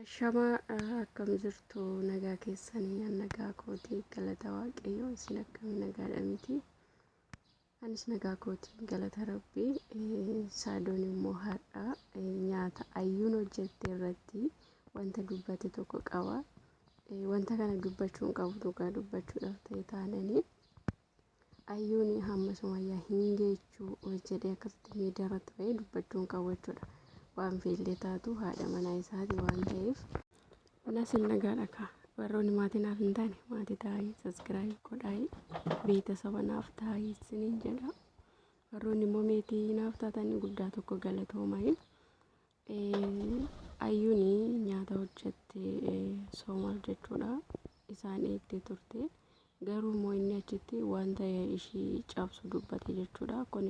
Ashamaa akkam jirtu nagaa keessanii an nagaa kootii galata waaqayyoo isin akkami nagaadha miti anis nagaa kootii galata rabbii saadoon immoo har'a nyaata ayyuun hojjette irratti wanta dubbate tokko qaba wanta kana dubbachuu hin qabu dhugaa dubbachuudhaaf ta'e taananii Ayyuun hamma sumayyaa hin geechuu jedhee akkasitti miidiyaa irratti ba'ee dubbachuu hin qabu jechuudha. Waan feellee taatu haadha manaa isaati waan ta'eef. Nasin nagaadha kaa. Warroonni maatii naaf hin taane maatii taa'ii saskiraayib godhaayii beetasaba naaf taa'ii isiniin jedha. Warroonni immoo meetii naaf taatan guddaa tokko galatoomayi. Ayyuun nyaata hojjette soomaaf jechuudha. Isaan eegdee turte. Garuu immoo inni achitti wanta ishii cabsu dubbate jechuudha. Kun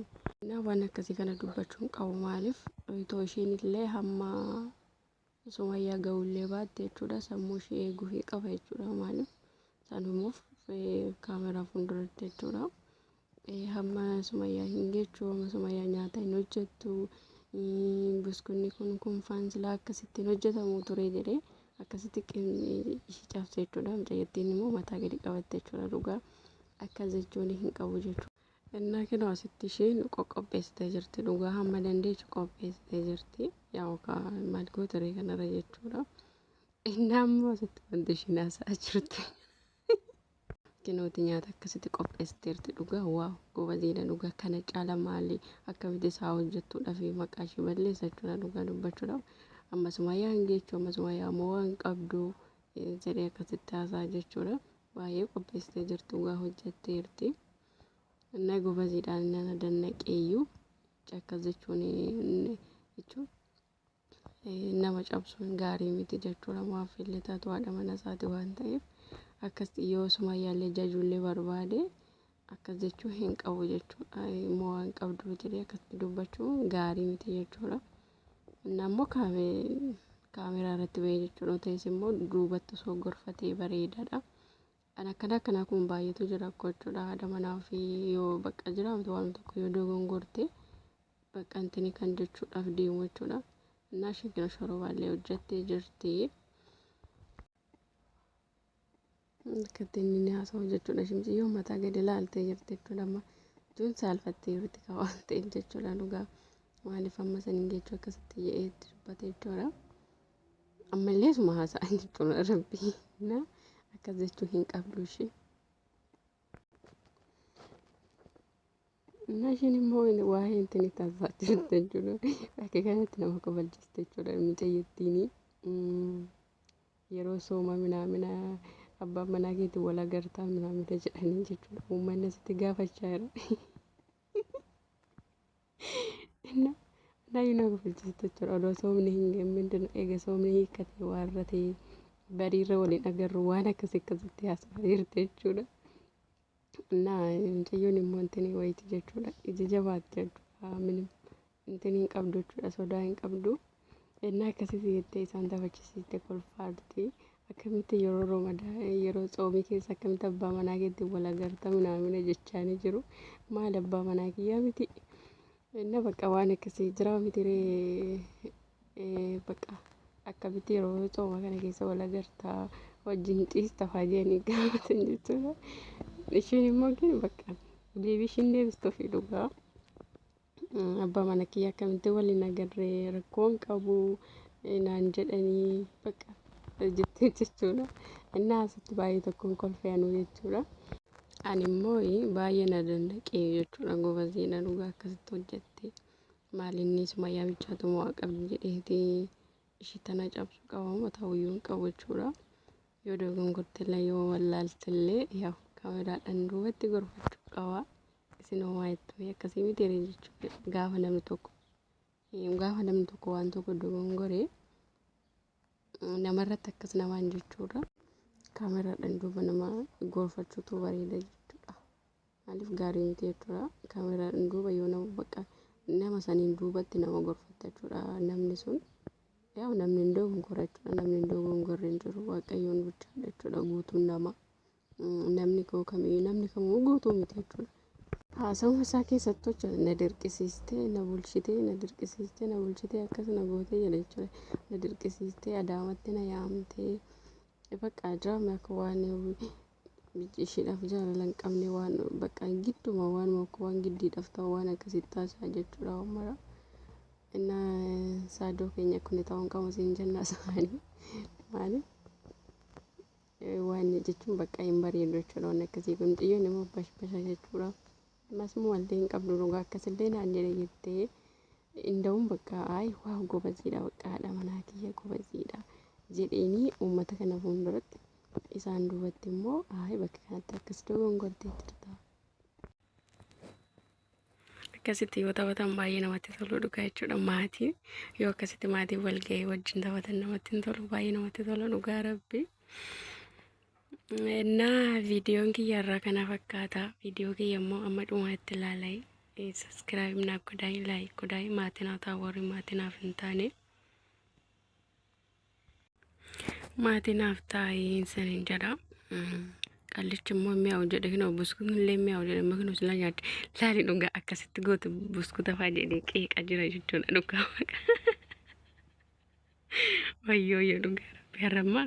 waan akkasii kana dubbachuu hin qabu maaliif itoo ishiin illee hamma sumayyaa ga'ullee baatte jechuudha sammuu ishii eeguufii qaba jechuudha maaliif sanuumuuf kaameraa fuulduratti jechuudha. Hamma sumayyaa hin geechu hamma sumayyaa nyaata hin hojjettu buskunni kun kunfaan silaa akkasitti hin hojjetamu ture jedhee akkasitti ishii cabse jechuudha. Mucayyattiin immoo mataa gadi qabatte jechuudha dhugaa akkas jechuun hin qabu jechuudha. Innaa kinoo asitti isheen qoqqopheessitee jirti dhugaa hamma dandeechu qopheessitee jirti. Yaa maal gootiree kanarra jechuudha. Innaa immoo asitti wanti ishiin haasa'aa jirti. Kinooti nyaata akkasitti qopheessiteerti dhugaa waaw gobaziidha dhugaa kana caala maali akkamitti isaa hojjettuudhaaf maqaa ishee balleessa jechuudha dhugaa dubbachuudhaaf amma sumayyaa hin geechu amma sumayyaa immoo waan qabdu jedhee akkasitti haasaa jechuudha baay'ee qopheessitee jirti dhugaa hojjetteerti na gobaziidhaan nana dannaqeeyyuu akkas jechuun jechuun nama cabsuun gaarii miti jechuudha. Maaf illee taatu haadha mana isaati waan ta'eef akkas yoo sumayyaallee jajuullee barbaade akkas jechuu hin qabu jechuudha. Immoo waan qabdu jedhee akkasitti dubbachuun gaarii miti jechuudha. Inni ammoo kaameraa irratti bahee jechuudha. Ta'es immoo duubatti osoo gorfatee bareedaadha. Kan akkana akkanaa kun baay'eetu jira jechuudha. Haadha manaa fi yoo bakka jiraamtu waan tokko yoo dogongorte bakka intini kan jechuudhaaf deemu jechuudha. Innaa isheen kina shorobaallee hojjettee jirti. Akkatti inni ni haasa'u jechuudha. Shimsiyyoo mataa gadi laaltee jirti jechuudha. Amma tun saalfattee jirti kan waan ta'eef jechuudha dhugaa. Maaliif amma saniin jechuu akkasitti jedhee itti dubbate jechuudha. Ammallee suma haasa'an jechuudha rabbii. Innaa akkas jechuu hin qabdu ishee. Innaa isheen immoo waa'ee intini taasisaa jirti jechuudha. Bakka kanatti nama kofalchiiste jechuudha mucayyattiin. Yeroo sooma minaamina abbaan manaa keetiin wal agartaa minaamina jedhanii jechuudha. Uummanni asitti gaafachaa jira. Innaa Naayu na kofalchiiste jechuudha. Odoo soomni hin gahin eega soomni hiikkate waarra ta'e bariirra waliin agarru waan akkasii akkasitti haasa'aa jirti jechuudha. እና mucayyoon immoo intini wayiiti jechuudha ija jabaatti jechuudha minim intini hin qabdu jechuudha sodaa hin qabdu ennaa akkasitti jettee isaan taphachiisiiste kolfaarti akkamitti yeroo romadaa yeroo tsoomii keessa akkamitti abbaa manaa keetti wal agarta minaamina jechaanii jiru maal abbaa manaa kiyyaa miti Inna bakka waan akkasii jira miti ree bakka akkamitti yeroo tsooma kana keessa wal agartaa wajjin ciista faa jedhanii gaafatan jechuudha. Ishiin immoo gin bakka deebii ishiin deebistu ofii dhugaa. Abbaa mana kiyya akkamitti waliin agarree rakkoon qabu naan jedhanii bakka jettee jechuudha. Innaa asitti baay'ee tokkoon kolfee anuu jechuudha. Ani immoo baay'ee na dandaqee jechuudha gobaziidha dhugaa akkasitti hojjette. Maal inni sumayyaa bichaatu mo'aa qabdi jedheeti ishii tana cabsu qaba moo ta'uyyuu hin qabu jechuudha. Yoo dogongortellee yoo wallaaltellee yaa kaameraadhaan duubatti gorfachuu qaba. Isin homaa jettu akkasii miti jechuudha gaafa namni tokko gaafa namni tokko waan tokko dogongore namarratti akkas namaan jechuudha. Kaameraadhaan duuba nama gorfachuutu bareeda jechuudha. Maaliif gaarii miti jechuudha. Kaameraadhaan duuba yoo nama bakka nama saniin duubatti nama gorfatta jechuudha. Namni sun yaa namni hin dogongora jechuudha. Namni hin dogongorre hin jiru. Waaqayyoon bichaadha jechuudha guutuun nama. Namni koo kamiyyuu namni kamuu guutuu miti jechuudha. Haasawuma isaa keessattuu jechuudha na dirqisiistee na bulchitee na dirqisiistee na bulchitee akkas na gootee jedha jechuudha. Na dirqisiistee Adaamatti na yaamtee bakka diraama akka waan isheedhaaf jaalala hin qabne waan bakka gidduma waan waan giddiidhaaf ta'u waan akkasitti taasisaa jechuudha waan mara. Innaa saadoo keenya kun ta'uu hin qabu siin jenna isaanii maali? Waan jechuun bakka hin bareedu jechuudha waan akkasii kun xiyyoon immoo bashbasha jechuudha. Ammas immoo wallee hin qabdu dhugaa akkasillee naan jedhe jettee inda'uun bakka ayi waa gobaziidha bakka haadha manaa kiyya gobaziidha jedheenii uummata kana fuulduratti isaan duubatti immoo ayi bakka kanatti akkas dogongortee jirta. Akkasitti yoo taphatan baay'ee namatti tolu dhugaa jechuudha maatiin yoo akkasitti maatiin wal ga'ee wajjin taphatan namatti hin tolu baay'ee namatti tolu dhugaa rabbi. Innaa viidiyoon kiyya irraa kana fakkaata. Viidiyoo kiyya immoo amma dhumaatti ilaalaa. Subscribe naaf godhaa, like godhaa, maatii naaf ta'a warri maatii naaf hin taane. Maatii naaf taa'ii isiniin jedha. Qallichi immoo mi'aawu jedhe kinoo buskutni illee mi'aawu jedhe immoo kinoo sila nyaadhe. Laali dhugaa akkasitti gootu buskuta fa'aa jedhee qeeqa jira jechuudha dhugaa waaqa. Wayyoo yoo dhugaa rabbi har'ammaa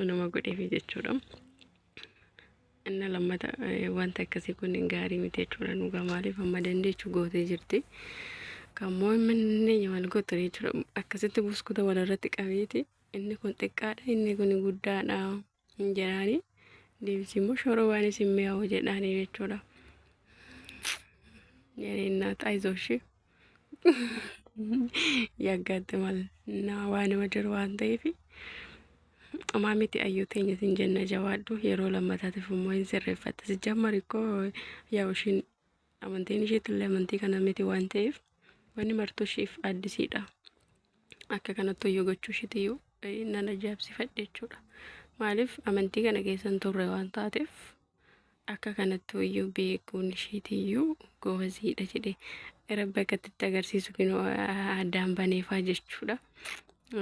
inuma godheefi jechuudha. Inni lammata wanta akkasii kun gaarii miti jechuudha dhugaa maaliif amma dandeechu gootee jirti. Kammoo hin dandeenye maal gootu jechuudha akkasitti buskuta walirratti qabeeti inni kun xiqqaadha inni kun guddaadha jedhaani deebisii immoo shorobaan isin mi'aawu jedhaani jechuudha. Yereennaat ayizooshi yaggaatti mal naa waanuma jiru waan ta'eef homaa miti ayyuu teenya sin jenna jabaadhu yeroo lammataatiif immoo hin sirreeffatta si jammari koo yaa ishiin amantiin isheetillee amantii kana miti waan ta'eef wanni martuu ishiif addisiidha akka kanatti hoyyoo gochuu ishiitiyyuu nan ajaa'ibsifadhe jechuudha maaliif amantii kana keessa hin turre waan taateef akka kanatti hoyyuu beekuun ishiitiyyuu goobaziidha jedhe rabbi akkatti itti agarsiisu kinoo addaan baneefaa jechuudha.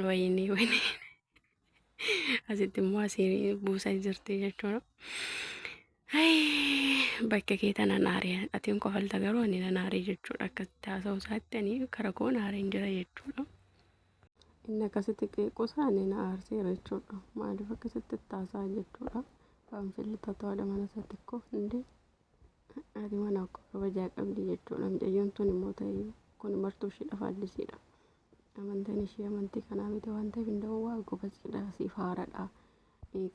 Wayinii wayinii asitti immoo asii buusaa jirti jechuudha. Bakka kee tana naaree atiin kofalta garuu ani nan aaree jechuudha akkasitti haasa'uu isaatti ani kara koo naareen jira jechuudha. Inni akkasitti qeequu isaa ani na aarseera jechuudha. Maaliif akkasitti itti haasa'a jechuudha. Faanfilli tatawaadha mana isaatti koo hundee haati mana akka kabajaa qabdi jechuudha. Mucayyoon tun immoo ta'e kun martuu ishiidhaaf addisiidha. Amantaan ishee amantii kanaa miti waan ta'eef hin waa gobaziidha siif haaradha.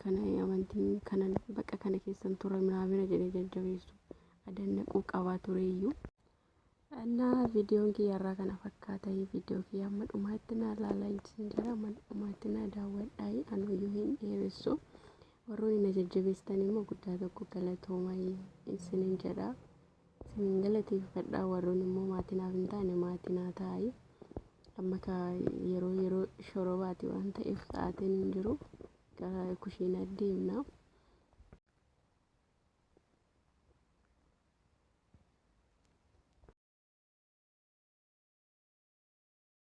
Kana amantiin kana bakka kana keessan ture minaamina jedhee jajjabeessu adannaquu qabaa tureeyyuu. Innaa viidiyoon kiyya irraa kana fakkaata. Viidiyoo kiyya amma dhumaatti na ilaalaa isin jira. Amma dhumaatti na daawwadhaa. Anuyyuu hin dheeressu. Warroonni na jajjabeessitan immoo guddaa tokko galatoomaa isinin jedha. Isinin galateeffadha. Warroonni immoo maatii naaf hin taane maatii naa ta'aa. Amma ka yeroo yeroo shorobaati waan ta'eef sa'aatiin hin jiru. Gara kushiinaa deemna.